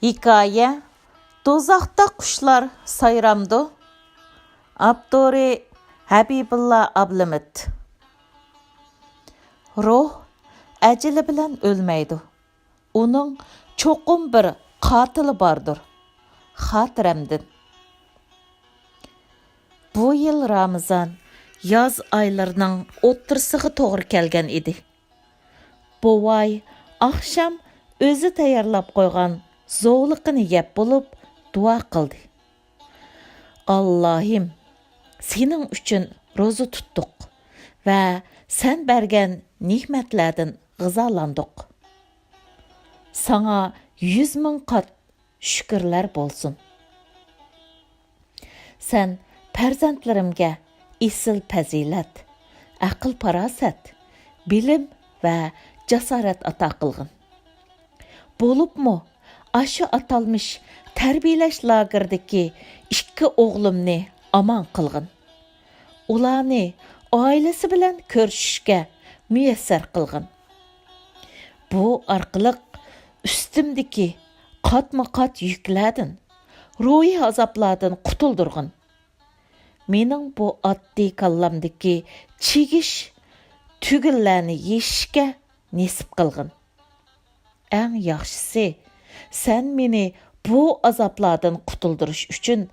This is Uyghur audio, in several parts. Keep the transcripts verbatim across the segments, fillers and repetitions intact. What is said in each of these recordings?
ھېكايە، دوزاختا قۇشلار سايرامدۇ؟ ئاپتورى: ھەبىبۇللا ئابلىمىت. روھ ئەجىلى بىلەن ئۆلمەيدۇ. ئۇنىڭ چوقۇم بىر قاتىلى باردۇر. خاتىرەمدىن. بۇ يىل رامىزان ياز ئايلىرىنىڭ ئوتتۇرىسىغا توغرا كەلگەن ئىدى. بوۋاي ئاخشام ئۆزى تەييارلاپ قويغان زوۋلۇقىنى يەپ بولۇپ، دۇئا قىلدى: «ئاللاھىم، سېنىڭ ئۈچۈن روزا تۇتتۇق ۋە سەن بەرگەن نېمەتلەردىن غىزالاندۇق. ساڭا يۈز مىڭ قات شۈكۈرلەر بولسۇن. سەن پەرزەنتلىرىمگە ئېسىل پەزىلەت، ئەقىل-پاراسەت، بىلىم ۋە جاسارەت ئاتا قىلغىن. بولۇپمۇ ئاشۇ ئاتالمىش تەربىيەلەش لاگېرىدىكى ئىككى ئوغلۇمنى ئامان قىلغىن. ئۇلارنى ئائىلىسى بىلەن كۆرۈشۈشكە مۇيەسسەر قىلغىن. بۇ ئارقىلىق ئۈستۈمدىكى قاتمۇ-قات يۈكلەردىن، روھىي ئازابلاردىن قۇتۇلدۇرغىن. مېنىڭ بۇ ئاددىي كاللامدىكى چىگىش تۈگۈنلەرنى يېشىشكە نېسىپ قىلغىن. ئەڭ ياخشىسى، سەن مېنى بۇ ئازابلاردىن قۇتۇلدۇرۇش ئۈچۈن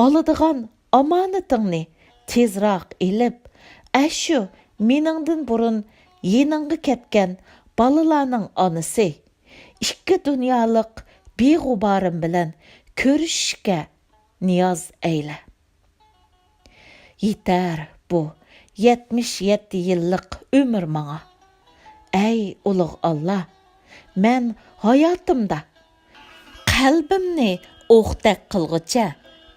ئالىدىغان ئامانىتىڭنى تېزراق ئېلىپ، ئەشۇ مېنىڭدىن بۇرۇن يېنىڭغا كەتكەن بالىلارنىڭ ئانىسى، ئىككى دۇنيالىق بىغۇبارىم بىلەن كۆرۈشۈشكە نىياز ئەيلە. يېتەر بۇ يەتمىش يەتتە يىللىق ئۆمۈر ماڭا. ئەي ئۇلۇغ ئاللا، مەن ھاياتىمدا قەلبىمنى ئوقتەك قىلغۇچە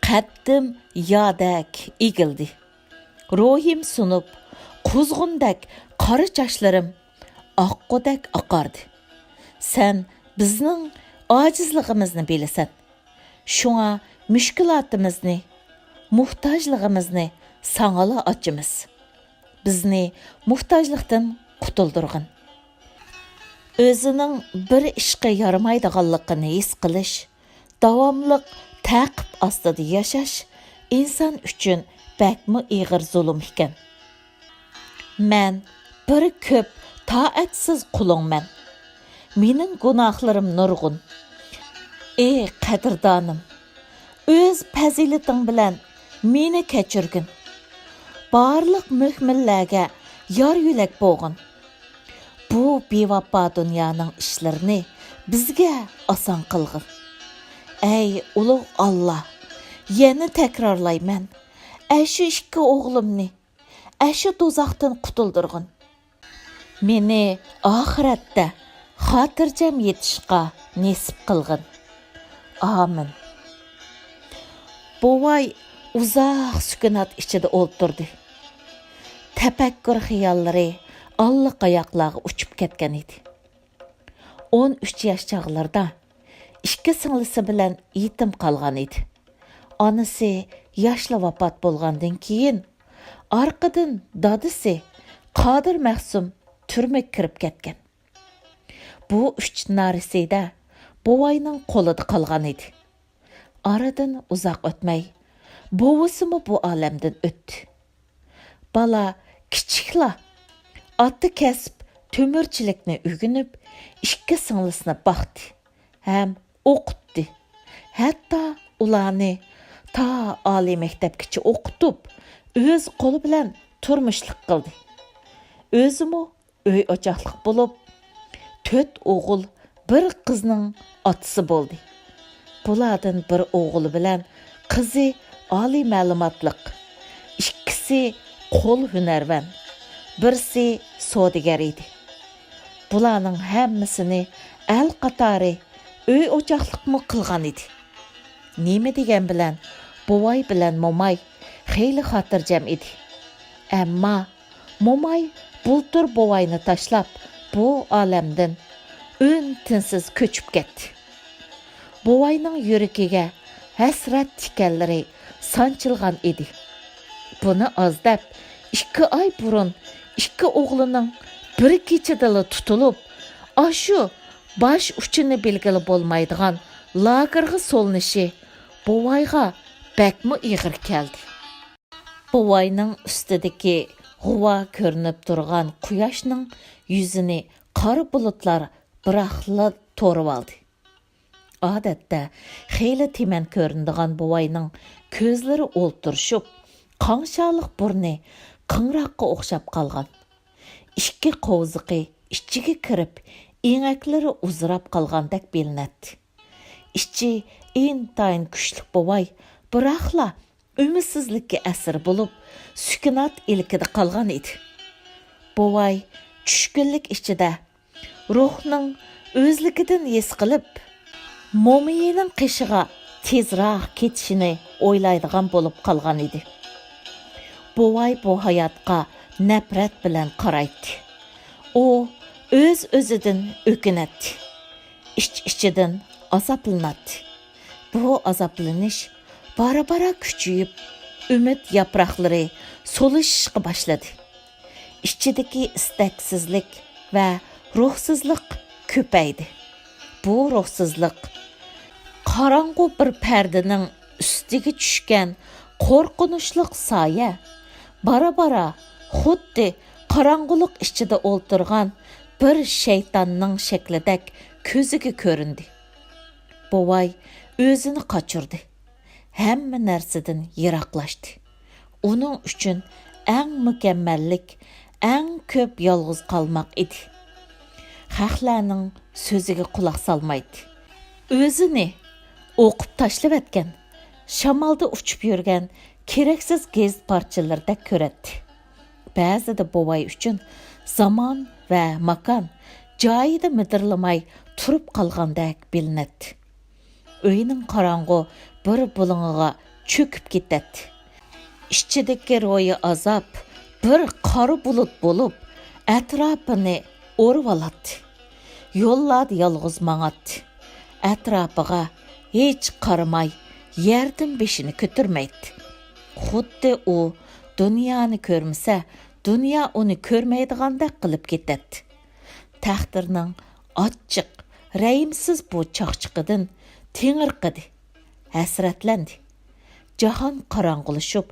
قەددىم يادەك ئېگىلدى. روھىم سۇنۇپ، قۇزغۇندەك قارا چاچلىرىم ئاققۇدەك ئاقاردى. سەن بىزنىڭ ئاجىزلىقىمىزنى بىلىسەن. شۇڭا مۈشكۈلاتىمىزنى، موھتاجلىقىمىزنى ساڭىلا ئاچىمىز. بىزنى موھتاجلىقتىن قۇتۇلدۇرغىن. ئۆزىنىڭ بىر ئىشقا يارىمايدىغانلىقىنى ھېس قىلىش، داۋاملىق تەقىپ ئاستىدا ياشاش ئىنسان ئۈچۈن بەكمۇ ئېغىر زۇلۇم ئىكەن. مەن بىر كۆپ تائەتسىز قۇلۇڭمەن. مېنىڭ گۇناھلىرىم نۇرغۇن. ئى قەدىردانىم، ئۆز پەزىلىتىڭ بىلەن مېنى كەچۈرگىن. بارلىق مۆھمىنلەرگە يار-يۆلەك بولغىن. بۇ بىۋاپا دۇنيانىڭ ئىشلىرىنى بىزگە ئاسان قىلغىن. ئەي ئۇلۇغ ئاللا، يەنە تەكرارلايمەن، ئەشۇ ئىككى ئوغلۇمنى ئەشۇ دوزاختىن قۇتۇلدۇرغىن. مېنى ئاخىرەتتە خاتىرجەم يېتىشقا نېسىپ قىلغىن. ئامىن. بوۋاي ئۇزاق سۈكۈنات ئىچىدە ئولتۇردى. تەپەككۇر خىياللىرى ئاللىقاياقلارغا ئۇچۇپ كەتكەن ئىدى. ئون ئۈچ ياش چاغلىرىدا ئىككى سىڭلىسى بىلەن يېتىم قالغان ئىدى. ئانىسى ياشلا ۋاپات بولغاندىن كېيىن، ئارقىدىن دادىسى قادىر مەخسۇم تۈرمىگە كىرىپ كەتكەن. بۇ ئۈچ نارەسىدە بوۋاينىڭ قولىدا قالغان ئىدى. ئارىدىن ئۇزاق ئۆتمەي، بوۋىسىمۇ بۇ ئالەمدىن ئۆتتى. بالا كىچىكلا ئاتا كەسىپ تۆمۈرچىلىكنى ئۆگىنىپ، ئىككى سىڭلىسىنى باقتى ھەم ئوقۇتتى. ھەتتا ئۇلارنى تا ئالىي مەكتەپكىچە ئوقۇتۇپ، ئۆز قولى بىلەن تۇرمۇشلۇق قىلدى. ئۆزىمۇ ئۆي ئوچاقلىق بولۇپ، تۆت ئوغۇل، بىر قىزنىڭ ئاتىسى بولدى. بۇلاردىن بىر ئوغلى بىلەن قىزى ئالىي مەلۇماتلىق، ئىككىسى قول ھۈنەرۋەن، بىرسى سودىگەر ئىدى. بۇلارنىڭ ھەممىسىنى ئەل قاتارى ئۆي ئوچاقلىقمۇ قىلغان ئىدى. نېمە دېگەن بىلەن بوۋاي بىلەن موماي خېلى خاتىرجەم ئىدى. ئەمما موماي بۇلتۇر بوۋاينى تاشلاپ، بۇ ئالەمدىن ئۈن-تىنسىز كۆچۈپ كەتتى. بوۋاينىڭ يۈرىكىگە ھەسرەت تىكەنلىرى سانچىلغان ئىدى. بۇنى ئاز دەپ، ئىككى ئاي بۇرۇن ئىككى ئوغلىنىڭ بىر كېچىدىلا تۇتۇلۇپ، ئاشۇ باش ئۇچىنى بىلگىلى بولمايدىغان لاگېرغا سولىنىشى بوۋايغا بەكمۇ ئېغىر كەلدى. بوۋاينىڭ ئۈستىدىكى غۇۋا كۆرۈنۈپ تۇرغان قۇياشنىڭ يۈزىنى قارا بۇلۇتلار بىراقلا تورىۋالدى. ئادەتتە خېلى تېمەن كۆرۈنىدىغان بوۋاينىڭ كۆزلىرى ئولتۇرۇشۇپ، قاڭشارلىق بۇرنى قىڭراققا ئوخشاپ قالغان. ئىككى قوۋزىقى ئىچىگە كىرىپ، ئېڭەكلىرى ئۇزىراپ قالغاندەك بىلىنەتتى. ئىچى ئىنتايىن كۈچلۈك بوۋاي بىراقلا ئۈمىدسىزلىككە ئەسىر بولۇپ، سۈكۈنات ئىلكىدە قالغان ئىدى. بوۋاي چۈشكۈنلۈك ئىچىدە روھنىڭ ئۆزلۈكىدىن ھېس قىلىپ، مومىيىنىڭ قېشىغا تېزراق كېتىشىنى ئويلايدىغان بولۇپ قالغان ئىدى. بوۋاي بۇ ھاياتقا نەپرەت بىلەن قارايتتى. ئۇ ئۆز-ئۆزىدىن ئۆكۈنەتتى. ئىچ-ئىچىدىن ئازابلىناتتى. بۇ ئازابلىنىش بارا-بارا كۈچىيىپ، ئۈمىد ياپراقلىرى سولىشىشقا باشلىدى. ئىچىدىكى ئىستەكسىزلىك ۋە روھسىزلىق كۆپەيدى. بۇ روھسىزلىق قاراڭغۇ بىر پەردىنىڭ ئۈستىگە چۈشكەن قورقۇنچلۇق سايە بارا-بارا خۇددى قاراڭغۇلۇق ئىچىدە ئولتۇرغان بىر شەيتاننىڭ شەكلىدەك كۆزىگە كۆرۈندى. بوۋاي ئۆزىنى قاچۇردى. ھەممە نەرسىدىن يىراقلاشتى. ئۇنىڭ ئۈچۈن ئەڭ مۇكەممەللىك، ئەڭ كۆپ يالغۇز قالماق ئىدى. خەقلەرنىڭ سۆزىگە قۇلاق سالمايتتى. ئۆزىنى ئوقۇپ تاشلىۋەتكەن، شامالدا ئۇچۇپ يۈرگەن كېرەكسىز گېزىت پارچىلىرىدەك كۆرەتتى. بەزىدە بوۋاي ئۈچۈن زامان ۋە ماكان جايىدا مىدىرلىماي تۇرۇپ قالغاندەك بىلىنەتتى. ئۆينىڭ قاراڭغۇ بىر بۇلۇڭىغا چۆكۈپ كېتەتتى. ئىچىدىكى روھىي ئازاب بىر قارا بۇلۇت بولۇپ، ئەتراپىنى ئورىۋالاتتى. يوللاردا يالغۇز ماڭاتتى. ئەتراپىغا ھېچ قارىماي، يەردىن بېشىنى كۆتۈرمەيتتى. خۇددى ئۇ دۇنيانى كۆرمىسە، دۇنيا ئۇنى كۆرمەيدىغاندەك قىلىپ كېتەتتى. تەقدىرنىڭ ئاچچىق، رەھىمسىز بۇ چاقچىقىدىن تېڭىرقىدى، ھەسرەتلەندى. جاھان قاراڭغۇلىشىپ،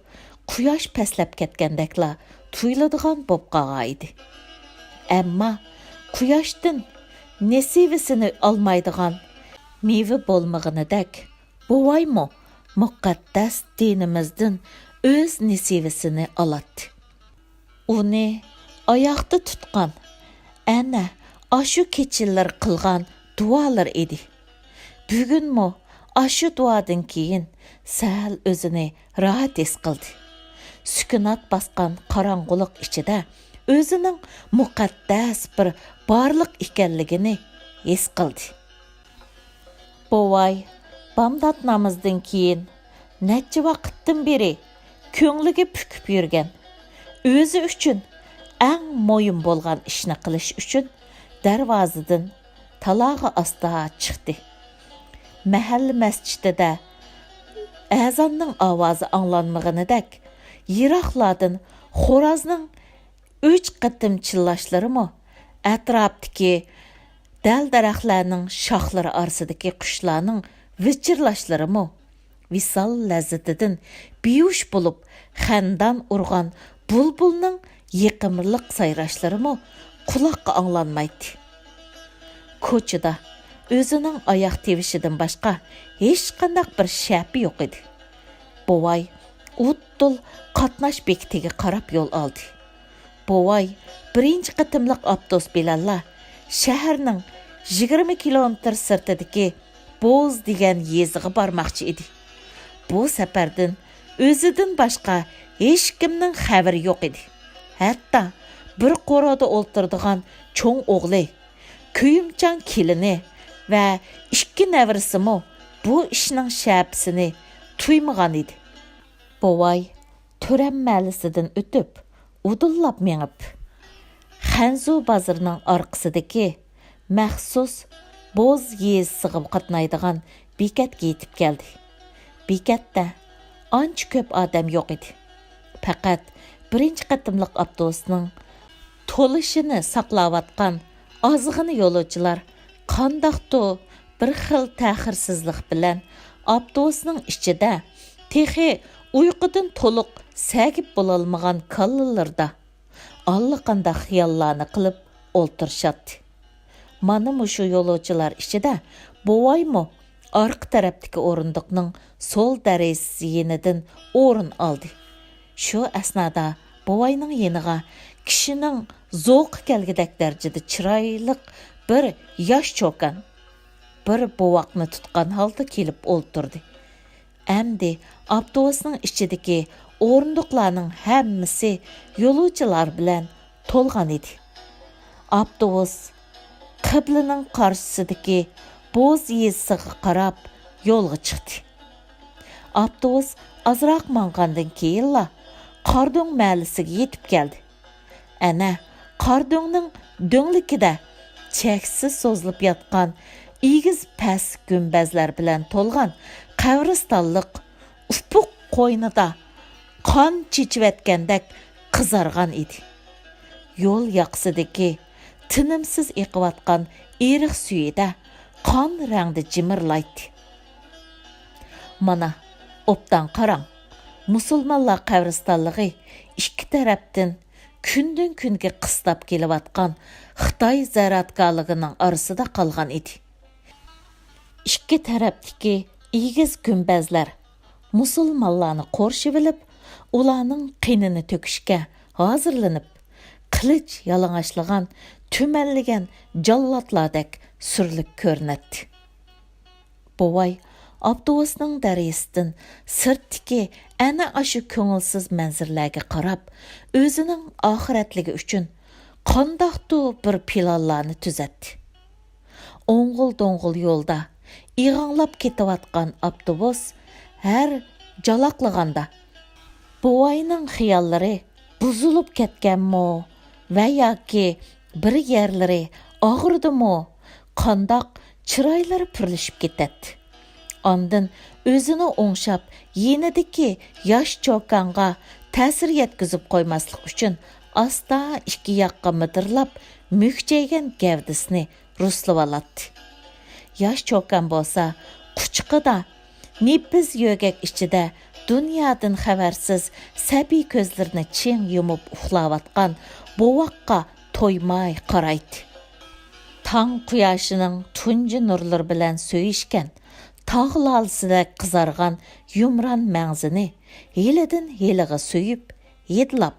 قۇياش پەسلەپ كەتكەندەكلا تۇيۇلىدىغان بولۇپ قالغان ئىدى. ئەمما قۇياشتىن نېسىۋىسىنى ئالمايدىغان مېۋە بولمىغىنىدەك، بوۋايمۇ مۇقەددەس دىنىمىزدىن ئۆز نېسىۋىسىنى ئالاتتى. ئۇنى ئاياقتا تۇتقان ئەنە ئاشۇ كېچىلەر قىلغان دۇئالىرى ئىدى. بۈگۈنمۇ ئاشۇ دۇئادىن كېيىن سەل ئۆزىنى راھەت ھېس قىلدى. سۈكۈنات باسقان قاراڭغۇلۇق ئىچىدە ئۆزىنىڭ مۇقەددەس بىر بارلىق ئىكەنلىكىنى ھېس قىلدى. بوۋاي بامدات نامىزىدىن كېيىن نەچچە ۋاقىتتىن بېرى كۆڭلىگە پۈكۈپ يۈرگەن، ئۆزى ئۈچۈن ئەڭ مۇھىم بولغان ئىشنى قىلىش ئۈچۈن دەرۋازىدىن تالاغا ئاستا چىقتى. مەھەللە مەسچىتىدە ئەزاننىڭ ئاۋازى ئاڭلانمىغىنىدەك، يىراقلاردىن خورازنىڭ ئۈچ قېتىم چىللاشلىرىمۇ، ئەتراپتىكى دەل-دەرەخلەرنىڭ شاخلىرى ئارىسىدىكى قۇشلارنىڭ ۋىچىرلاشلىرىمۇ، ۋىسال لەززىتىدىن بىھۇش بولۇپ خەندان ئۇرغان بۇلبۇلنىڭ يېقىملىق سايراشلىرىمۇ قۇلاققا ئاڭلانمايتتى. كوچىدا ئۆزىنىڭ ئاياغ تىۋىشىدىن باشقا ھېچقانداق بىر شەپە يوق ئىدى. بوۋاي ئۇددۇل قاتناش بېكىتىگە قاراپ يول ئالدى. بوۋاي بىرىنچى قېتىملىق ئاپتوبۇس بىلەنلا شەھەرنىڭ يىگىرمە كىلومېتىر سىرتىدىكى بوز دېگەن يېزىغا بارماقچى ئىدى. بۇ سەپەردىن ئۆزىدىن باشقا ھېچكىمنىڭ خەۋىرى يوق ئىدى. ھەتتا بىر قورۇدا ئولتۇرىدىغان چوڭ ئوغلى، كۆيۈمچان كېلىنى ۋە ئىككى نەۋرىسىمۇ بۇ ئىشنىڭ شەپىسىنى تۇيمىغان ئىدى. بوۋاي تۆرەم مەھەللىسىدىن ئۆتۈپ، ئۇدۇللاپ مېڭىپ، خەنزۇ بازىرىنىڭ ئارقىسىدىكى مەخسۇس بوز يېزىسىغا قاتنايدىغان بېكەتكە يېتىپ كەلدى. بېكەتتە ئانچە كۆپ ئادەم يوق ئىدى. پەقەت بىرىنچى قېتىملىق ئاپتوبۇسنىڭ تولۇشىنى ساقلاۋاتقان ئازغىنە يولۇچىلار قانداقتۇ بىر خىل تەخىرسىزلىق بىلەن ئاپتوبۇسنىڭ ئىچىدە تېخى ئۇيقۇدىن تولۇق سەگىپ بولالمىغان كاللىلىرىدا ئاللىقانداق خىياللارنى قىلىپ ئولتۇرۇشاتتى. مانا مۇشۇ يولۇچىلار ئىچىدە بوۋايمۇ ئارقا تەرەپتىكى ئورۇندۇقنىڭ سول دەرىزىسى يېنىدىن ئورۇن ئالدى. شۇ ئەسنادا بوۋاينىڭ يېنىغا كىشىنىڭ زوقى كەلگۈدەك دەرىجىدە چىرايلىق بىر ياش چوكان بىر بوۋاقنى تۇتقان ھالدا كېلىپ ئولتۇردى. ئەمدى ئاپتوبۇسنىڭ ئىچىدىكى ئورۇندۇقلارنىڭ ھەممىسى يولۇچىلار بىلەن تولغان ئىدى. ئاپتوبۇس قىبلىنىڭ قارشىسىدىكى بوز يېزىسىغا قاراپ يولغا چىقتى. ئاپتوبۇس ئازراق ماڭغاندىن كېيىنلا قاردۆڭ مەھەللىسىگە يېتىپ كەلدى. ئەنە، قاردۆڭنىڭ دۆڭلۈكىدە چەكسىز سوزۇلۇپ ياتقان ئېگىز پەس گۈمبەزلەر بىلەن تولغان قەبرىستانلىق ئۇپۇق قوينىدا قان چېچىۋەتكەندەك قىزارغان ئىدى. يول ياقىسىدىكى تىنىمسىز ئېقىۋاتقان ئېرىق سۈيىدە قان رەڭدە جىمىرلايتتى. مانا، ئوبدان قاراڭ، مۇسۇلمانلار قەبرىستانلىقى ئىككى تەرەپتىن كۈندىن-كۈنگە قىستاپ كېلىۋاتقان خىتاي زىرائەتكارلىقىنىڭ ئارىسىدا قالغان ئىدى. ئىككى تەرەپتىكى ئېگىز گۈمبەزلەر مۇسۇلمانلارنى قورشىۋېلىپ، ئۇلارنىڭ قېنىنى تۆكۈشكە ھازىرلىنىپ، قىلىچ يالىڭاچلىغان، تۈمەنلىگەن جاللاتلاردەك سۈرلۈك كۆرۈنەتتى. بوۋاي ئاپتوبۇسنىڭ دەرىزىسىدىن سىرتتىكى ئەنە ئاشۇ كۆڭۈلسىز مەنزىرىلەرگە قاراپ، ئۆزىنىڭ ئاخىرەتلىكى ئۈچۈن قانداقتۇ بىر پىلانلارنى تۈزەتتى. ئوڭغۇل-دوڭغۇل يولدا ئىغاڭلاپ كېتىۋاتقان ئاپتوبۇس ھەر جالاقلىغاندا، بوۋاينىڭ خىياللىرى بۇزۇلۇپ كەتكەنمۇ ۋە ياكى بىر يەرلىرى ئاغرىدىمۇ، قانداق چىرايلىرى پۈرلىشىپ كېتەتتى. ئاندىن ئۆزىنى ئوڭشاپ، يېنىدىكى ياش چوكانغا تەسىر يەتكۈزۈپ قويماسلىق ئۈچۈن، ئاستا ئىككى ياققا مىدىرلاپ، مۈكچەيگەن گەۋدىسىنى رۇسلىۋالاتتى. ياش چوكان بولسا قۇچىقىدا نېپىز يۆگەك ئىچىدە دۇنيادىن خەۋەرسىز سەبىي كۆزلىرىنى چىڭ يۇمۇپ ئۇخلاۋاتقان بوۋاققا تويماي قارايتتى. تاڭ قۇياشىنىڭ تۇنجى نۇرلىرى بىلەن سۆيۈشكەن، تاغ لالىسىدەك قىزارغان يۇمران مەڭزىنى ھېلىدىن ھېلىغا سۆيۈپ، ھىدلاپ،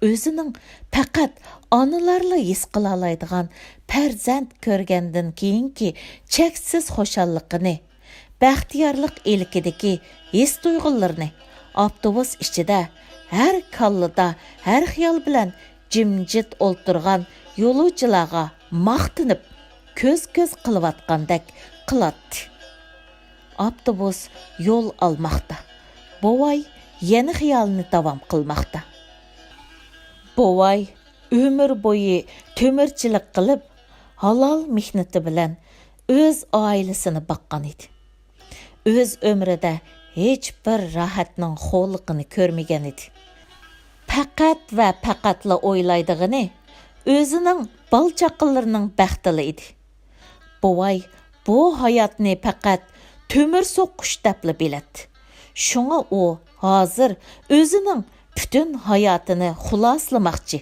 ئۆزىنىڭ پەقەت ئانىلارلا ھېس قىلالايدىغان پەرزەنت كۆرگەندىن كېيىنكى چەكسىز خۇشاللىقىنى، بەختىيارلىق ئىلكىدىكى ھېس-تۇيغۇلىرىنى ئاپتوبۇس ئىچىدە ھەر كاللىدا، ھەر خىيال بىلەن جىمجىت ئولتۇرغان يولۇچىلارغا ماختىنىپ، كۆز-كۆز قىلىۋاتقاندەك قىلاتتى. ئاپتوبۇس يول ئالماقتا. بوۋاي يەنە خىيالىنى داۋام قىلماقتا. بوۋاي ئۆمۈر بويى تۆمۈرچىلىك قىلىپ، ھالال مېھنىتى بىلەن ئۆز ئائىلىسىنى باققان ئىدى. ئۆز ئۆمرىدە ھېچبىر راھەتنىڭ خورلۇقىنى كۆرمىگەن ئىدى. پەقەت ۋە پەقەتلا ئويلايدىغىنى ئۆزىنىڭ بالا-چاقىلىرىنىڭ بەختىلا ئىدى. بوۋاي بۇ ھاياتنى پەقەت تۆمۈر سوقۇش دەپلا بىلەتتى. شۇڭا ئۇ ھازىر ئۆزىنىڭ پۈتۈن ھاياتىنى خۇلاسىلىماقچى،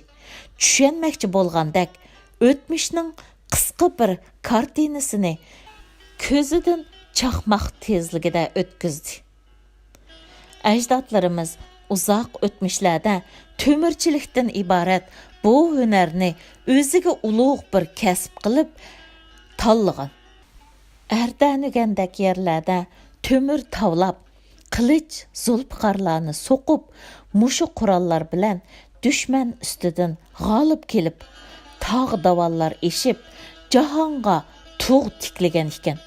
چۈشەنمەكچى بولغاندەك، ئۆتمۈشنىڭ قىسقا بىر كارتىنىسىنى كۆزىدىن چاقماق تېزلىكىدە ئۆتكۈزدى. ئەجدادلىرىمىز ئۇزاق ئۆتمۈشلەردە تۆمۈرچىلىكتىن ئىبارەت بۇ ھۈنەرنى ئۆزىگە ئۇلۇغ بىر كەسىپ قىلىپ تاللىغان. ئەردەنۈگەندەك يەرلەردە تۆمۈر تاۋلاپ، قىلىچ، زۇلپىقارلارنى سوقۇپ، مۇشۇ قوراللار بىلەن دۈشمەن ئۈستىدىن غالىب كېلىپ، تاغ-داۋانلار ئېشىپ، جاھانغا تۇغ تىكلىگەن ئىكەن.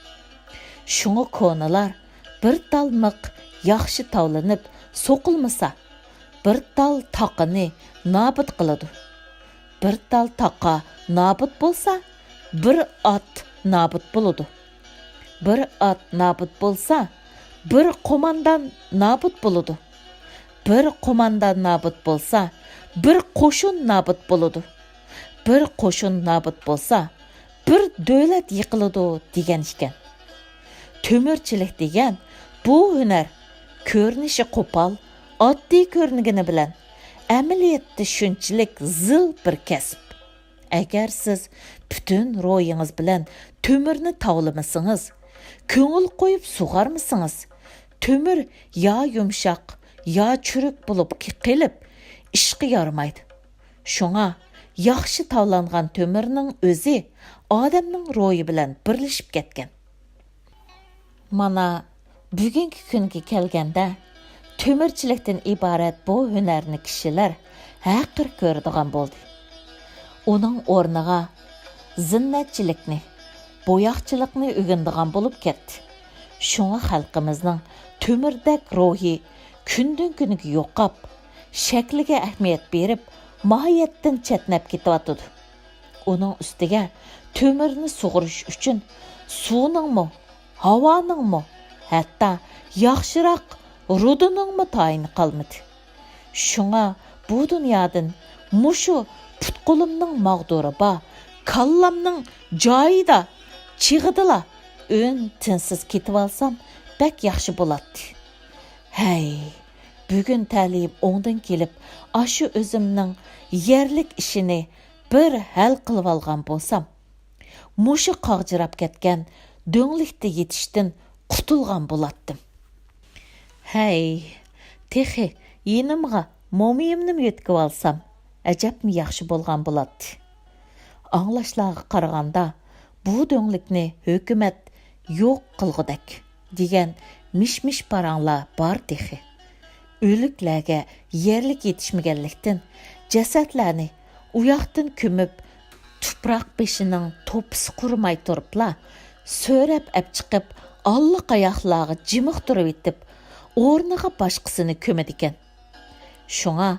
شۇڭا كونىلار، بىر تال مىخ ياخشى تاۋلىنىپ سوقۇلمىسا، بىر تال تاقىنى نابۇت قىلىدۇ. بىر تال تاقا نابۇت بولسا، بىر ئات نابۇت بولىدۇ. بىر ئات نابۇت بولسا، بىر قوماندان نابۇت بولىدۇ. بىر قوماندان نابۇت بولسا، بىر قوشۇن نابۇت بولىدۇ. بىر قوشۇن نابۇت بولسا، بىر دۆلەت يىقىلىدۇ دېگەن ئىكەن. تۆمۈرچىلىك دېگەن بۇ ھۈنەر كۆرۈنۈشى قوپال، ئاددىي كۆرۈنگىنى بىلەن، ئەمەلىيەتتە شۇنچىلىك زىل بىر كەسىپ. ئەگەر سىز پۈتۈن روھىڭىز بىلەن تۆمۈرنى تاۋلىمىسىڭىز، كۆڭۈل قويۇپ سۇغارمىسىڭىز، تۆمۈر يا يۇمشاق، يا چۈرۈك بولۇپ قېلىپ، ئىشقا يارىمايدۇ. شۇڭا ياخشى تاۋلانغان تۆمۈرنىڭ ئۆزى ئادەمنىڭ روھى بىلەن بىرلىشىپ كەتكەن. مانا، بۈگۈنكى كۈنگە كەلگەندە، تۆمۈرچىلىكتىن ئىبارەت بۇ ھۈنەرنى كىشىلەر ھەقىر كۆرىدىغان بولدى. ئۇنىڭ ئورنىغا زىننەتچىلىكنى، بوياقچىلىقنى ئۆگىنىدىغان بولۇپ كەتتى. شۇڭا خەلقىمىزنىڭ تۆمۈردەك روھى كۈندىن-كۈنگە يوقاپ، شەكلىگە ئەھمىيەت بېرىپ، ماھىيەتتىن چەتنەپ كېتىۋاتىدۇ. ئۇنىڭ ئۈستىگە تۆمۈرنى سۇغۇرۇش ئۈچۈن سۇنىڭمۇ، ھاۋانىڭمۇ، ھەتتا ياخشىراق رۇدىنىڭمۇ تايىنى قالمىدى. شۇڭا بۇ دۇنيادىن مۇشۇ پۇت-قولۇمنىڭ ماغدۇرى بار، كاللامنىڭ جايىدا، چېغىدىلا ئۈن-تىنسىز كېتىۋالسام بەك ياخشى بولاتتى. ھەي، بۈگۈن تەلىيىم ئوڭدىن كېلىپ، ئاشۇ ئۆزۈمنىڭ يەرلىك ئىشىنى بىر ھەل قىلىۋالغان بولسام، مۇشۇ قاغجىراپ كەتكەن دۆڭلۈكتە يېتىشتىن قۇتۇلغان بولاتتىم. ھەي، تېخى يېنىمغا مومىيىمنىمۇ يۆتكىۋالسام، ئەجەبمۇ ياخشى بولغان بولاتتى. ئاڭلاشلارغا قارىغاندا، بۇ دۆڭلۈكنى ھۆكۈمەت يوق قىلغۇدەك دېگەن مىش-مىش پاراڭلار بار تېخى. ئۆلۈكلەرگە يەرلىك يېتىشمىگەنلىكتىن، جەسەتلەرنى ئۇياقتىن كۆمۈپ، تۇپراق بېشىنىڭ توپىسى قۇرۇماي تۇرۇپلا، سۆرەپ ئەپ چىقىپ، ئاللىقاياقلارغا جىمىقتۇرۇۋېتىپ، ئورنىغا باشقىسىنى كۆمىدىكەن. شۇڭا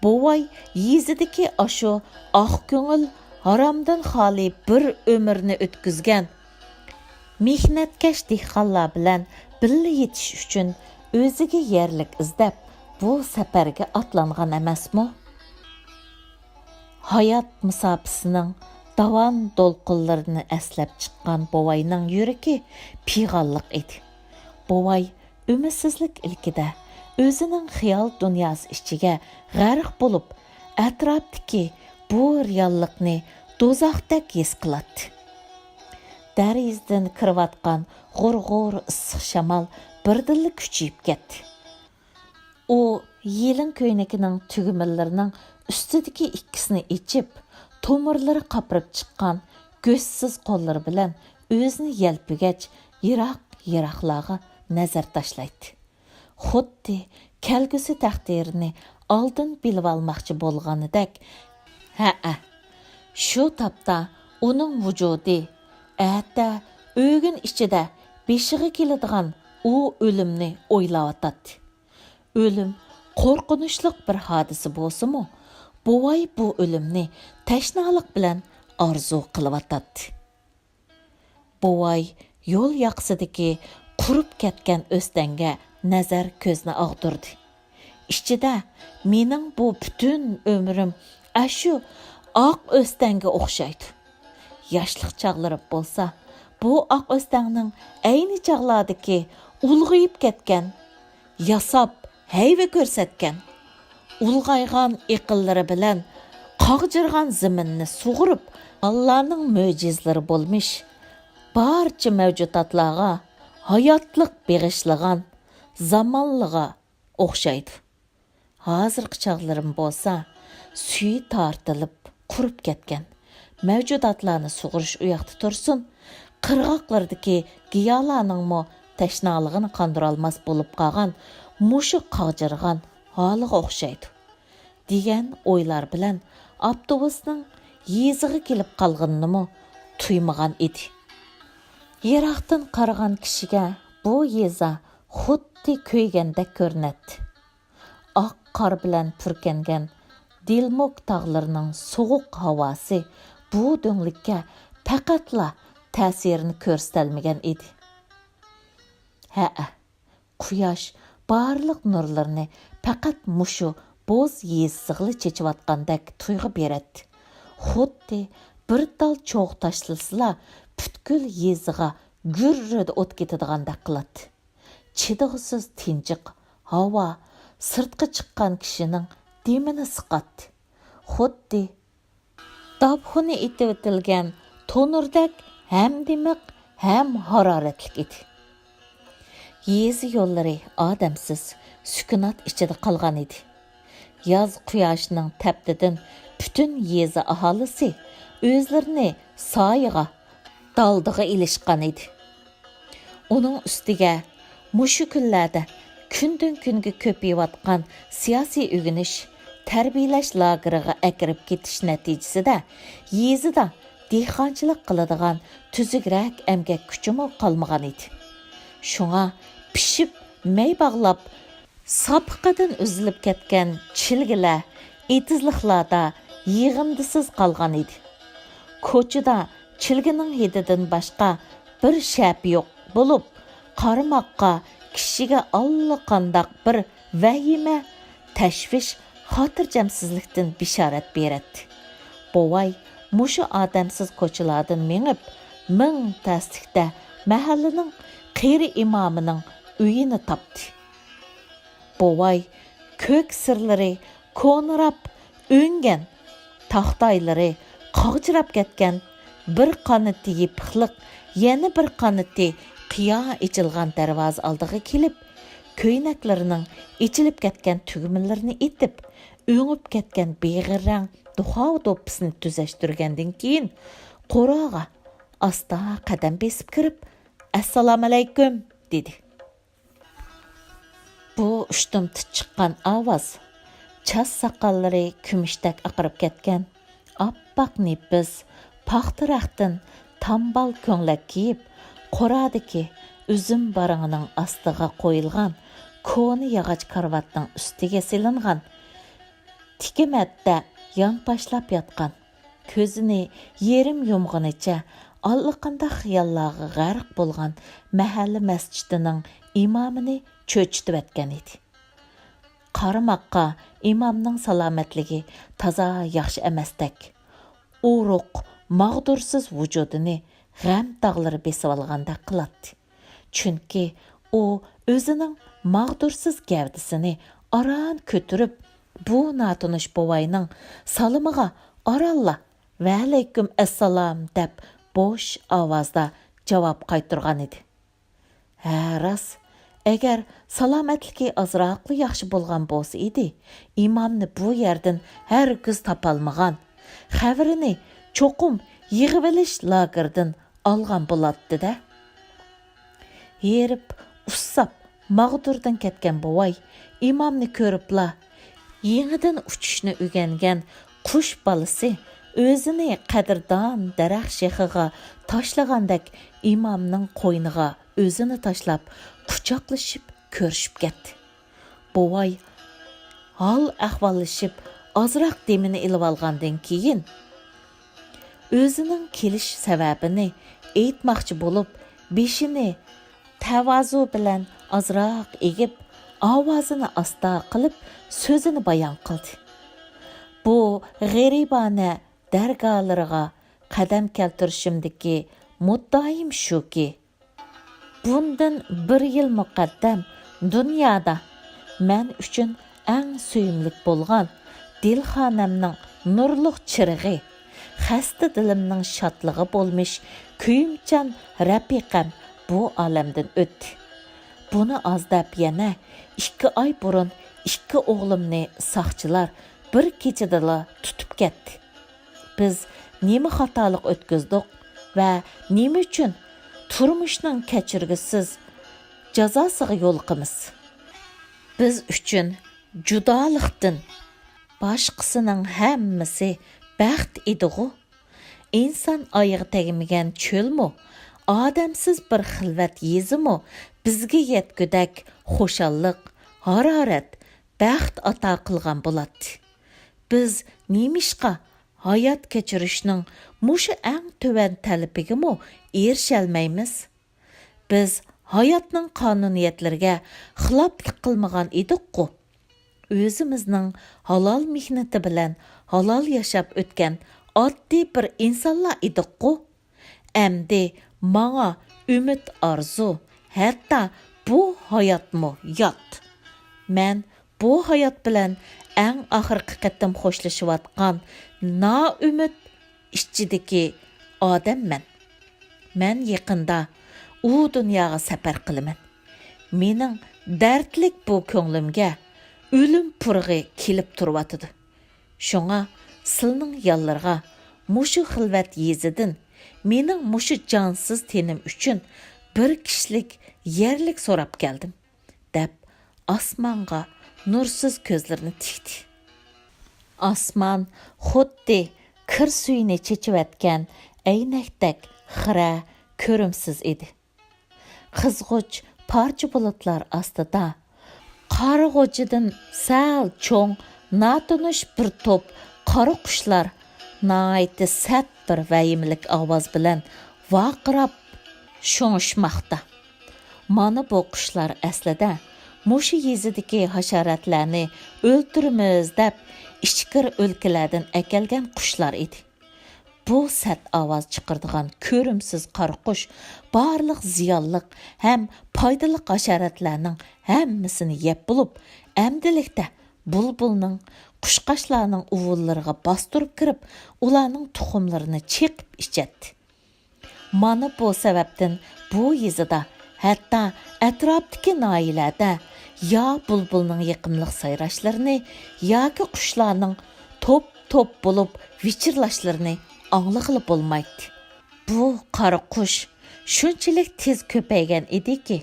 بوۋاي يېزىدىكى ئاشۇ ئاق كۆڭۈل، ھارامدىن خالىي بىر ئۆمۈرنى ئۆتكۈزگەن مېھنەتكەش دېھقانلار بىلەن بىللە يېتىش ئۈچۈن ئۆزىگە يەرلىك ئىزدەپ، بۇ سەپەرگە ئاتلانغان ئەمەسمۇ؟ ھايات مۇساپىسىنىڭ داۋان دولقۇنلىرىنى ئەسلەپ چىققان بوۋاينىڭ يۈرىكى پىغانلىق ئىدى. بوۋاي ئۈمىدسىزلىك ئىلكىدە ئۆزىنىڭ خىيال دۇنياسى ئىچىگە غەرق بولۇپ، ئەتراپتىكى بۇ رېئاللىقنى دوزاختەك ھېس قىلاتتى. دەرىزىدىن كىرىۋاتقان غۇر-غۇر ئىسسىق شامال بىردىنلا كۈچىيىپ كەتتى. ئۇ يېلىڭ كۆينىكىنىڭ تۈگمىلىرىنىڭ ئۈستىدىكى ئىككىسىنى ئېچىپ، تومۇرلىرى قاپىرىپ چىققان گۆشسىز قوللىرى بىلەن ئۆزىنى يەلپۈگەچ يىراق-يىراقلارغا نەزەر تاشلايتتى. خۇددى كەلگۈسى تەقدىرىنى ئالدىن بىلىۋالماقچى بولغىنىدەك. ھەئە، شۇ تاپتا ئۇنىڭ ۋۇجۇدى ئەتە ئۆگۈن ئىچىدە بېشىغا كېلىدىغان ئۇ ئۆلۈمنى ئويلاۋاتاتتى. ئۆلۈم قورقۇنچلۇق بىر ھادىسە بولسىمۇ، بوۋاي بۇ ئۆلۈمنى تەشنالىق بىلەن ئارزۇ قىلىۋاتاتتى. بوۋاي يول ياقىسىدىكى قۇرۇپ كەتكەن ئۆستەڭگە نەزەر كۆزنى ئاغدۇردى. ئىچىدە، مېنىڭ بۇ پۈتۈن ئۆمرۈم ئاشۇ ئاق ئۆستەڭگە ئوخشايدۇ. ياشلىق چاغلىرىم بولسا، بۇ ئاق ئۆستەڭنىڭ ئەينى چاغلاردىكى ئۇلغىيىپ كەتكەن، ياساپ ھەيۋە كۆرسەتكەن، ئۇلغايغان ئېقىنلىرى بىلەن قاغجىرىغان زېمىننى سۇغۇرۇپ، ئاللانىڭ مۆجىزىلىرى بولمىش بارچە مەۋجۇداتلارغا ھاياتلىق بېغىشلىغان زامانلىغا ئوخشايدۇ. ھازىرقى چاغلىرىم بولسا سۈيى تارتىلىپ قۇرۇپ كەتكەن، مەۋجۇداتلارنى سۇغۇرۇش ئۇياقتا تۇرسۇن، قىرغاقلىرىدىكى گىياھلارنىڭمۇ تەشنالىقىنى قاندۇرالماس بولۇپ قالغان مۇشۇ قاغجىرىغان ھالىغا ئوخشايدۇ، دېگەن ئويلار بىلەن ئاپتوبۇسنىڭ يېزىغا كېلىپ قالغىنىنىمۇ تۇيمىغان ئىدى. يىراقتىن قارىغان كىشىگە بۇ يېزا خۇددى كۆيگەندەك كۆرۈنەتتى. ئاق قار بىلەن پۈركەنگەن دىلمۇك تاغلىرىنىڭ سوغۇق ھاۋاسى بۇ دۆڭلۈككە پەقەتلا تەسىرىنى كۆرسىتەلمىگەن ئىدى. ھەئە، قۇياش بارلىق نۇرلىرىنى پەقەت مۇشۇ بوز يېزىسىغىلا چېچىۋاتقاندەك تۇيغۇ بېرەتتى. خۇددى بىر تال چوغ تاشلىسىلا، پۈتكۈل يېزىغا گۈررىدە ئوت كېتىدىغاندەك قىلاتتى. چىدىغۇسىز تىنچىق ھاۋا سىرتقا چىققان كىشىنىڭ دېمىنى سىقاتتى. خۇددى داپخۇنى ئېتىۋېتىلگەن تونۇردەك ھەم دىمىق، ھەم ھارارەتلىك ئىدى. يېزا يوللىرى ئادەمسىز، سۈكۈنات ئىچىدە قالغان ئىدى. ياز قۇياشىنىڭ تەپتىدىن پۈتۈن يېزا ئاھالىسى ئۆزلىرىنى سايىغا، دالدىغا ئېلىشقان ئىدى. ئۇنىڭ ئۈستىگە مۇشۇ كۈنلەردە كۈندىن-كۈنگە كۆپىيىۋاتقان سىياسىي ئۆگىنىش، تەربىيەلەش لاگېرىغا ئەكىرىپ كېتىش نەتىجىسىدە يېزىدا دېھقانچىلىق قىلىدىغان تۈزۈكرەك ئەمگەك كۈچىمۇ قالمىغان ئىدى. شۇڭا پىشىپ مەي باغلاپ، ساپىقىدىن ئۈزۈلۈپ كەتكەن چىلگىلەر ئېتىزلىقلاردا يىغىندىسىز قالغان ئىدى. كوچىدا چىلگىنىڭ ھىدىدىن باشقا بىر شەپە يوق بولۇپ، قارىماققا كىشىگە ئاللىقانداق بىر ۋەھىمە، تەشۋىش، خاتىرجەمسىزلىكتىن بېشارەت بېرەتتى. بوۋاي مۇشۇ ئادەمسىز كوچىلاردىن مېڭىپ، مىڭ تەسلىكتە مەھەللىنىڭ قېرى ئىمامىنىڭ ئۆيىنى تاپتى. بوۋاي كۆك سىرلىرى كونىراپ ئۆڭگەن، تاختايلىرى قاغجىراپ كەتكەن، بىر قانىتى يېپىقلىق، يەنە بىر قانىتى قىيا ئېچىلغان دەرۋازا ئالدىغا كېلىپ، كۆينەكلىرىنىڭ ئېچىلىپ كەتكەن تۈگمىلىرىنى ئېتىپ، ئۆڭۈپ كەتكەن بېغىر رەڭ دۇخاۋا دوپپىسىنى تۈزەشتۈرگەندىن كېيىن، قوراغا ئاستا قەدەم بېسىپ كىرىپ، «ئەسسالامۇئەلەيكۇم!» دېدى. بۇ ئۇشتۇمتۇت چىققان ئاۋاز، چاچ ساقاللىرى كۈمۈشتەك ئاقىرىپ كەتكەن، ئاپئاق نېپىز، پاختا رەختتىن تامبال كۆڭلەك كىيىپ، قورادىكى ئۈزۈم بارىڭىنىڭ ئاستىغا قويۇلغان كونا ياغاچ كارىۋاتنىڭ ئۈستىگە سېلىنغان تىكە مەتتە يانپاشلاپ ياتقان، كۆزىنى يېرىم يۇمغىنىچە ئاللىقانداق خىياللارغا غەرق بولغان مەھەللە مەسچىتىنىڭ ئىمامىنى چۆچۈتۈۋەتكەن ئىدى. قارىماققا ئىمامنىڭ سالامەتلىكى تازا ياخشى ئەمەستەك، ئورۇق، ماغدۇرسىز ۋۇجۇدىنى غەم تاغلىرى بېسىۋالغاندەك قىلاتتى. چۈنكى ئۇ ئۆزىنىڭ ماغدۇرسىز گەۋدىسىنى ئاران كۆتۈرۈپ، بۇ ناتونۇش بوۋاينىڭ سالىمىغا ئارانلا «ۋەئەلەيكۇم ئەسسالام» دەپ بوش ئاۋازدا جاۋاب قايتۇرغان ئىدى. ھە، راست. ئەگەر سالامەتلىكى ئازراقلا ياخشى بولغان بولسا ئىدى، ئىمامنى بۇ يەردىن ھەرگىز تاپالمىغان، خەۋىرىنى چوقۇم يىغىۋېلىش لاگېرىدىن ئالغان بولاتتى-دە. ھېرىپ، ئۇسساپ، ماغدۇردىن كەتكەن بوۋاي ئىمامنى كۆرۈپلا، يېڭىدىن ئۇچۇشنى ئۆگەنگەن قۇش بالىسى ئۆزىنى قەدىردان دەرەخ شېخىغا تاشلىغاندەك ئىمامنىڭ قوينىغا ئۆزىنى تاشلاپ، قۇچاقلىشىپ كۆرۈشۈپ كەتتى. بوۋاي ھال-ئەھۋاللىشىپ، ئازراق دېمىنى ئېلىۋالغاندىن كېيىن، ئۆزىنىڭ كېلىش سەۋەبىنى ئېيتماقچى بولۇپ، بېشىنى تەۋازۇ بىلەن ئازراق ئېگىپ، ئاۋازىنى ئاستا قىلىپ، سۆزىنى بايان قىلدى. بۇ غېرىبانە دەرگالىرىغا قەدەم كەلتۈرۈشۈمدىكى مۇددىئايىم شۇكى، بۇندىن بىر يىل مۇقەددەم دۇنيادا مەن ئۈچۈن ئەڭ سۆيۈملۈك بولغان دىلخانەمنىڭ نۇرلۇق چىرىغى، خەستە دىلىمنىڭ شادلىقى بولمىش كۆيۈمچان رەپىقەم بۇ ئالەمدىن ئۆتتى. بۇنى ئاز دەپ يەنە ئىككى ئاي بۇرۇن ئىككى ئوغلۇمنى ساقچىلار بىر كېچىدىلا تۇتۇپ كەتتى. بىز نېمە خاتالىق ئۆتكۈزدۇق ۋە نېمە ئۈچۈن تۇرمۇشنىڭ كەچۈرگۈسىز جازاسىغا يولۇقىمىز؟ بىز ئۈچۈن جۇدالىقتىن باشقىسىنىڭ ھەممىسى بەخت ئىدىغۇ؟ ئىنسان ئايىغى تەگمىگەن چۆلمۇ، ئادەمسىز بىر خىلۋەت يېزىمۇ بىزگە يەتكۈدەك خۇشاللىق، ھارارەت، بەخت ئاتا قىلغان بولاتتى. بىز نېمىشقا ھايات كەچۈرۈشنىڭ مۇشۇ ئەڭ تۆۋەن تەلىپىگىمۇ ئېرىشەلمەيمىز؟ بىز ھاياتنىڭ قانۇنىيەتلىرىگە خىلاپلىق قىلمىغان ئىدۇققۇ؟ ئۆزىمىزنىڭ ھالال مېھنىتى بىلەن ھالال ياشاپ ئۆتكەن ئاددىي بىر ئىنسانلا ئىدۇققۇ. ئەمدى ماڭا ئۈمىد، ئارزۇ، ھەتتا بۇ ھاياتمۇ يات. مەن بۇ ھايات بىلەن ئەڭ ئاخىرقى قېتىم خوشلىشىۋاتقان نائۈمىد ئىچىدىكى ئادەممەن. مەن يېقىندا ئۇ دۇنياغا سەپەر قىلىمەن. مېنىڭ دەردلىك بۇ كۆڭلۈمگە ئۆلۈم پۇرىقى كېلىپ تۇرۇۋاتىدۇ. شۇڭا سىلىنىڭ يانلىرىغا مۇشۇ خىلۋەت يېزىدىن مېنىڭ مۇشۇ جانسىز تېنىم ئۈچۈن بىر كىشىلىك يەرلىك سوراپ كەلدىم، دەپ ئاسمانغا نۇرسىز كۆزلىرىنى تىكتى. ئاسمان خۇددى كىر سۈيىنى چېچىۋەتكەن ئەينەكتەك خىرە، كۆرۈمسىز ئىدى. قىزغۇچ پارچە بۇلۇتلار ئاستىدا قارىغۇچىدىن سەل چوڭ، ناتونۇش بىر توپ قارا قۇشلار ناھايىتى سەت بىر ۋەھىمىلىك ئاۋاز بىلەن ۋارقىراپ شۇڭشىماقتا. مانا بۇ قۇشلار ئەسلىدە مۇشۇ يېزىدىكى ھاشاراتلارنى ئۆلتۈرىمىز دەپ ئىچكىرى ئۆلكىلەردىن ئەكەلگەن قۇشلار ئىدى. بۇ سەت ئاۋاز چىقىرىدىغان كۆرۈمسىز قارا قۇش بارلىق زىيانلىق ھەم پايدىلىق ھاشاراتلارنىڭ ھەممىسىنى يەپ بولۇپ، ئەمدىلىكتە بۇلبۇلنىڭ، قۇشقاچلارنىڭ ئۇۋۇللىرىغا باستۇرۇپ كىرىپ، ئۇلارنىڭ تۇخۇملىرىنى چېقىپ ئىچەتتى. مانا بۇ سەۋەبتىن بۇ يېزىدا، ھەتتا ئەتراپتىكى ناھىيەلەردە يا بۇلبۇلنىڭ يېقىملىق سايراشلىرىنى ياكى قۇشلارنىڭ توپ-توپ بولۇپ ۋىچىرلاشلىرىنى ئاڭلىغىلى بولمايتتى. بۇ قارا قۇش شۇنچىلىك تېز كۆپەيگەن ئىدىكى،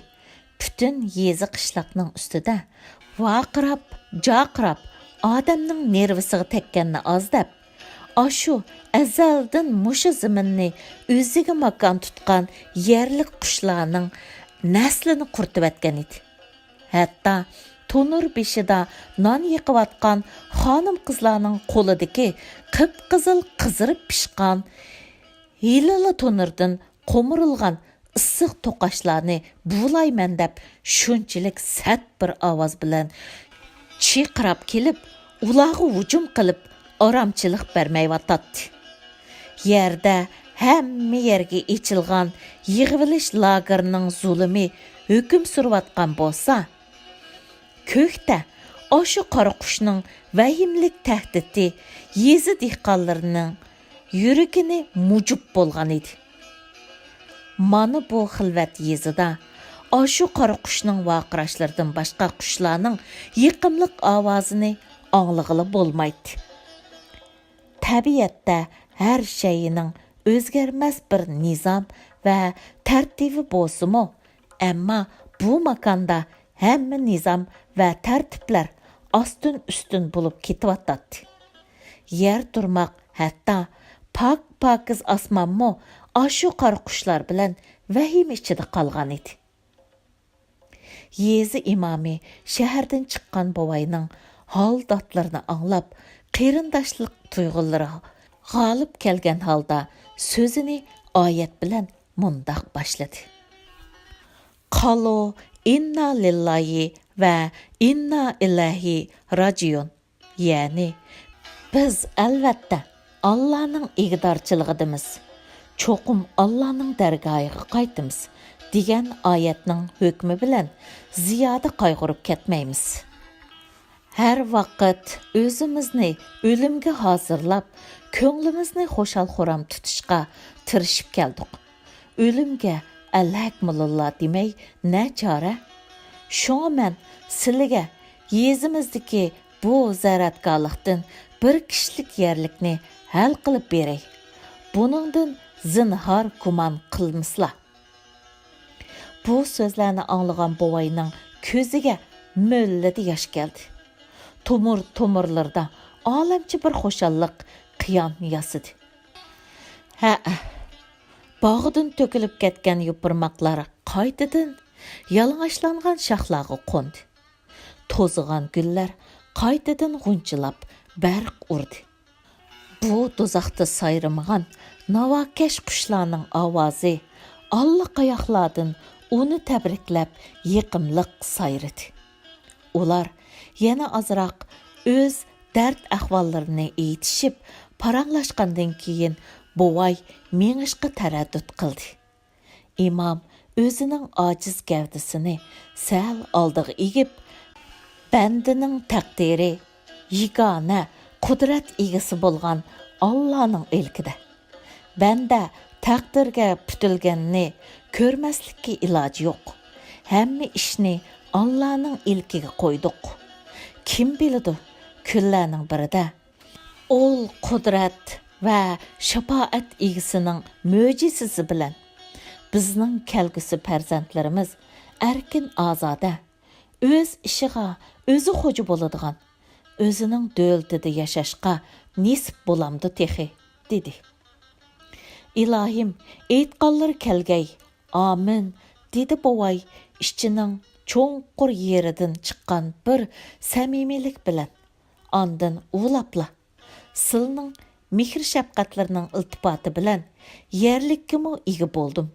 پۈتۈن يېزا-قىشلاقنىڭ ئۈستىدە ۋارقىراپ، جارقىراپ، ئادەمنىڭ نېرۋىسىغا تەگكەننى ئاز دەپ، ئاشۇ ئەزەلدىن مۇشۇ زېمىننى ئۆزىگە ماكان تۇتقان يەرلىك قۇشلارنىڭ نەسلىنى قۇرۇتۇۋەتكەن ئىدى. ھەتتا تونۇر بېشىدا نان يېقىۋاتقان خانىم-قىزلارنىڭ قولىدىكى قىپقىزىل قىزىرىپ پىشقان، ھېلىلا تونۇردىن قومۇرۇلغان ئىسسىق توقاچلارنى بۇلايمەن دەپ شۇنچىلىك سەت بىر ئاۋاز بىلەن چىرقىراپ كېلىپ، ئۇلارغا ھۇجۇم قىلىپ، ئارامچىلىق بەرمەيۋاتاتتى. يەردە ھەممە يەرگە ئېچىلغان يىغىۋېلىش لاگېرىنىڭ زۇلۇمى ھۆكۈم سۈرۈۋاتقان بولسا، كۆكتە ئاشۇ قارا قۇشنىڭ ۋەھىمىلىك تەھدىتى يېزا دېھقانلىرىنىڭ يۈرىكىنى مۇجۇپ بولغان ئىدى. مانا بۇ خىلۋەت يېزىدا ئاشۇ قارا قۇشنىڭ ۋارقىراشلىرىدىن باشقا قۇشلارنىڭ يېقىملىق ئاۋازىنى ئاڭلىغىلى بولمايتتى. تەبىئەتتە ھەر شەيئىنىڭ ئۆزگەرمەس بىر نىزام ۋە تەرتىپى بولسىمۇ، ئەمما بۇ ماكاندا ھەممە نىزام ۋە تەرتىپلەر ئاستىن-ئۈستۈن بولۇپ كېتىۋاتاتتى. يەر تۇرماق، ھەتتا پاك-پاكىز ئاسمانمۇ ئاشۇ قارا قۇشلار بىلەن ۋەھىمە ئىچىدە قالغان ئىدى. يېزا ئىمامى شەھەردىن چىققان بوۋاينىڭ ھال-داتلىرىنى ئاڭلاپ، قېرىنداشلىق تۇيغۇلىرى غالىب كەلگەن ھالدا سۆزىنى ئايەت بىلەن مۇنداق باشلىدى: «قالۇ ئىننا لىللاھى ۋە ئىننا ئىلەيھى راجىئۇن.» يەنى، «بىز، ئەلۋەتتە، ئاللانىڭ ئىگىدارچىلىقىدىمىز، چوقۇم ئاللانىڭ دەرگاھىغا قايتىمىز» دېگەن ئايەتنىڭ ھۆكمى بىلەن زىيادە قايغۇرۇپ كەتمەيمىز. ھەر ۋاقىت ئۆزىمىزنى ئۆلۈمگە ھازىرلاپ، كۆڭلىمىزنى خۇشال-خۇرام تۇتۇشقا تىرىشىپ كەلدۇق. ئۆلۈمگە ئەلھەكمۇلىللا دېمەي نەچارە؟ شۇڭا مەن سىلىگە يېزىمىزدىكى بۇ زىرائەتگاھلىقتىن بىر كىشىلىك يەرلىكنى ھەل قىلىپ بېرەي. بۇنىڭدىن زىنھار گۇمان قىلمىسىلا. بۇ سۆزلەرنى ئاڭلىغان بوۋاينىڭ كۆزىگە مۆللىدە ياش كەلدى. تومۇر-تومۇرلىرىدا ئالەمچە بىر خۇشاللىق قىيان ياسىدى. ھەئە، باغدىن تۆكۈلۈپ كەتكەن يوپۇرماقلار قايتىدىن يالىڭاچلانغان شاخلارغا قوندى. توزۇغان گۈللەر قايتىدىن غۇنچىلاپ بەرق ئۇردى. بۇ دوزاختا سايرىمىغان ناۋاكەش قۇشلارنىڭ ئاۋازى ئاللىقاياقلاردىن ئۇنى تەبرىكلەپ يېقىملىق سايرىدى. ئۇلار يەنە ئازراق ئۆز دەرد ئەھۋاللىرىنى ئېيتىشىپ، پاراڭلاشقاندىن كېيىن بوۋاي مېڭىشقا تەرەددۇت قىلدى. ئىمام ئۆزىنىڭ ئاجىز گەۋدىسىنى سەل ئالدىغا ئېگىپ، بەندىنىڭ تەقدىرى يېگانە قۇدرەت ئىگىسى بولغان ئاللانىڭ ئىلكىدە. بەندە تەقدىرگە پۈتۈلگەننى كۆرمەسلىككە ئىلاجى يوق. ھەممە ئىشنى ئاللانىڭ ئىلكىگە قويدۇق. كىم بىلىدۇ، كۈنلەرنىڭ بىرىدە ئۇل قۇدرەت ۋە شاپائەت ئىگىسىنىڭ مۆجىزىسى بىلەن بىزنىڭ كەلگۈسى پەرزەنتلىرىمىز ئەركىن ئازادە، ئۆز ئىشىغا ئۆزى خوجا بولىدىغان، ئۆزىنىڭ دۆلىتىدە ياشاشقا نېسىپ بولامدۇ تېخى؟ دېدى. ئىلاھىم، ئېيتقانلىرى كەلگەي، ئامىن، دېدى بوۋاي ئىچىنىڭ چوڭقۇر يېرىدىن چىققان بىر سەمىمىيلىك بىلەن. ئاندىن ئۇۋىلاپلا، سىلنىڭ مېھىر-شەپقەتلىرىنىڭ ئىلتىپاتى بىلەن يەرلىككىمۇ ئىگە بولدۇم.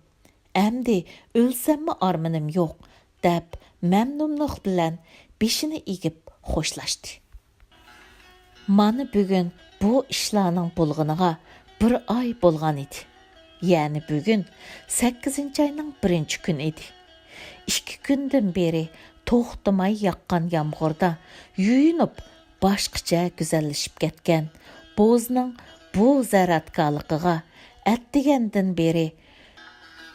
ئەمدى ئۆلسەممۇ ئارمىنىم يوق، دەپ مەمنۇنلۇق بىلەن بېشىنى ئېگىپ خوشلاشتى. مانا بۈگۈن بۇ ئىشلارنىڭ بولغىنىغا بىر ئاي بولغان ئىدى. يەنى بۈگۈن سەككىزىنچى ئاينىڭ بىرىنچى كۈنى ئىدى. ئىككى كۈندىن بېرى توختىماي ياغقان يامغۇردا يۇيۇنۇپ، باشقىچە گۈزەللىشىپ كەتكەن بوزنىڭ بۇ زەرەتكارلىقىغا ئەتىگەندىن بېرى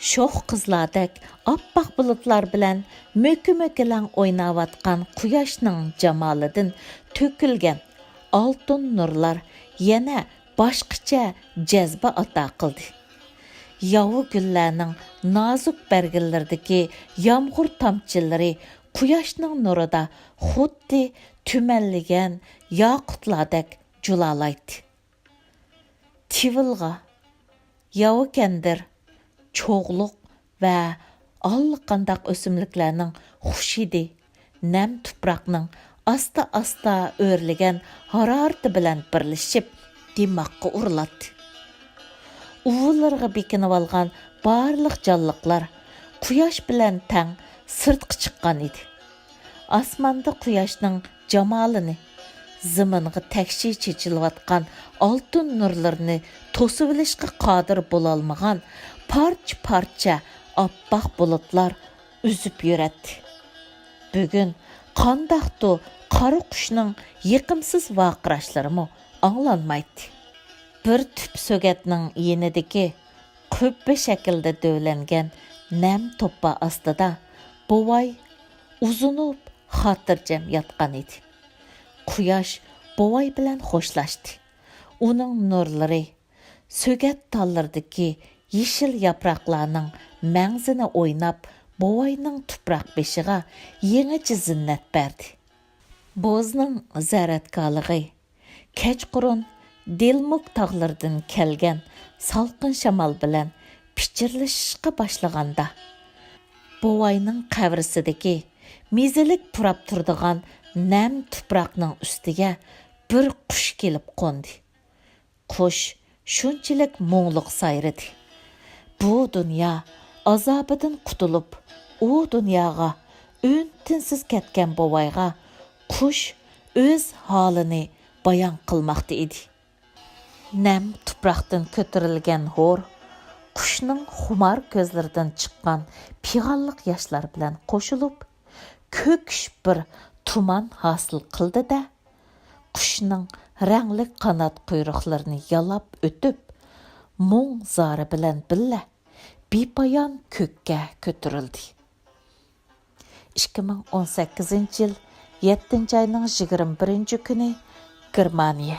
شوخ قىزلاردەك ئاپئاق بۇلۇتلار بىلەن مۆكە-مۆكىلەڭ ئويناۋاتقان قۇياشنىڭ جامالىدىن تۆكۈلگەن ئالتۇن نۇرلار يەنە باشقىچە جەزبە ئاتا قىلدى. ياۋا گۈللەرنىڭ نازۇك بەرگىلىرىدىكى يامغۇر تامچىلىرى قۇياشنىڭ نۇرىدا خۇددى تۈمەنلىگەن ياقۇتلاردەك جۇلالايتتى. تىۋىلغا، ياۋا كەندىر، چوغلۇق ۋە ئاللىقانداق ئۆسۈملۈكلەرنىڭ خۇش ھىدى نەم تۇپراقنىڭ ئاستا-ئاستا ئۆرلىگەن ھارارىتى بىلەن بىرلىشىپ، دىماققا ئۇرۇلاتتى. ئۇۋىلىرىغا بېكىنىۋالغان بارلىق جانلىقلار قۇياش بىلەن تەڭ سىرتقا چىققان ئىدى. ئاسماندا قۇياشنىڭ جامالىنى، زېمىنغا تەكشى چېچىلىۋاتقان ئالتۇن نۇرلىرىنى توسۇۋېلىشقا قادىر بولالمىغان پارچە-پارچە ئاپئاق بۇلۇتلار ئۈزۈپ يۈرەتتى. بۈگۈن قانداقتۇ قارا قۇشنىڭ يېقىمسىز ۋارقىراشلىرىمۇ ئاڭلانمايتتى. بىر تۈپ سۆگەتنىڭ يېنىدىكى قۈببە شەكلىدە دۆۋىلەنگەن نەم توپا ئاستىدا بوۋاي ئۇزىنىپ خاتىرجەم ياتقان ئىدى. قۇياش بوۋاي بىلەن خوشلاشتى. ئۇنىڭ نۇرلىرى سۆگەت تاللىرىدىكى يېشىل ياپراقلارنىڭ مەڭزىنى ئويناپ، بوۋاينىڭ تۇپراق بېشىغا يېڭىچە زىننەت بەردى. بوزنىڭ زەرەتكارلىقى كەچقۇرۇن دىلمۇك تاغلىرىدىن كەلگەن سالقىن شامال بىلەن پىچىرلىشىشقا باشلىغاندا، بوۋاينىڭ قەبرىسىدىكى مېزىلىك پۇراپ تۇرىدىغان نەم تۇپراقنىڭ ئۈستىگە بىر قۇش كېلىپ قوندى. قۇش شۇنچىلىك مۇڭلۇق سايرىدى. بۇ دۇنيا ئازابىدىن قۇتۇلۇپ، ئۇ دۇنياغا ئۈن-تىنسىز كەتكەن بوۋايغا قۇش ئۆز ھالىنى بايان قىلماقتا ئىدى. نەم تۇپراقتىن كۆتۈرۈلگەن ھور، قۇشنىڭ خۇمار كۆزلىرىدىن چىققان پىغانلىق ياشلار بىلەن قوشۇلۇپ، كۆكۈش بىر تۇمان ھاسىل قىلدى-دە، قۇشنىڭ رەڭلىك قانات قۇيرۇقلىرىنى يالاپ ئۆتۈپ، مۇڭ-زارى بىلەن بىللە بىپايان كۆككە كۆتۈرۈلدى. ئىككى مىڭ ئون سەككىزىنچى يىل يەتتىنچى ئاينىڭ يىگىرمە بىرىنچى كۈنى، گېرمانىيە.